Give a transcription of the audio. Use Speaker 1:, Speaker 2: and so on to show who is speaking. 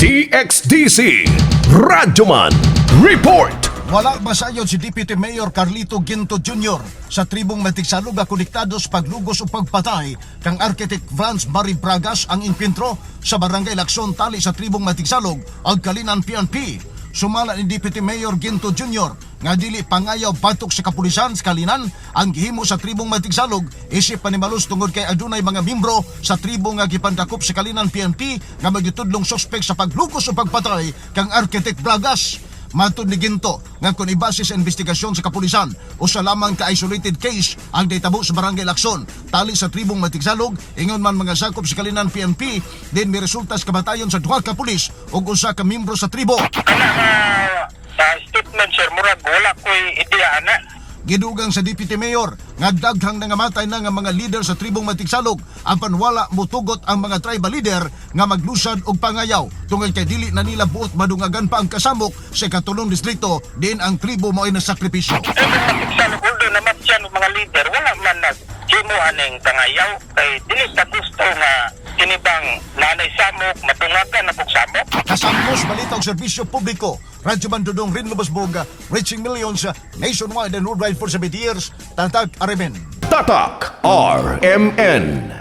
Speaker 1: DXDC Radyoman Report.
Speaker 2: Wala masayod si Deputy Mayor Carlito Ginto Jr. sa tribong Matigsalog nga konektado sa paglugos o pagpatay kang Architect Franz Marie Bragas ang impintro sa Barangay Lacson tali sa tribong Matigsalog ug Kalinan PNP. Sumala ni Deputy Mayor Ginto Jr. nga dili pangayaw batok sa kapulisan sa Kalinan ang gihimo sa tribong Matigsalog isip panimalos tungod kay adunay mga membro sa tribo nga gipandakop sa Kalinan PNP nga magitudlong suspect sa paglugos o pagpatay kang Architect Bragas. Matod ni Ginto nga kung ibase sa investigasyon sa kapulisan, usa lamang ka isolated case ang nahitabo sa Barangay Lacson tali sa tribong Matigsalog. Ingon man mga sakop sa Kalinan PNP din may resulta sa kamatayon sa duha ka pulis ug usa ka membro sa tribo.
Speaker 3: Kana nga sa statement, sir, murag wala ko'y ideya ana.
Speaker 2: Gidugang sa Deputy Mayor nga daghang nangamatay na nga mga leader sa tribong Matigsalog apan wala mutugot ang mga tribal leader nga maglusad og pangayaw tungod kay dili na nila buot madungagan pa ang kasamok sa ikatulong distrito din ang tribo mao'y nasakripisyo.
Speaker 3: Tribong Matigsalog, although namatyan og mga leader, wala man nag himo aning pangayaw kay dili ta gusto nga kini bang nanay samok madungagan na pug samok.
Speaker 2: Kasangkos balita og serbisyo publiko. Radyo Bandudong Rin Lubosbog, reaching millions nationwide and worldwide for 70 years. Tatak RMN.
Speaker 1: Tatak RMN.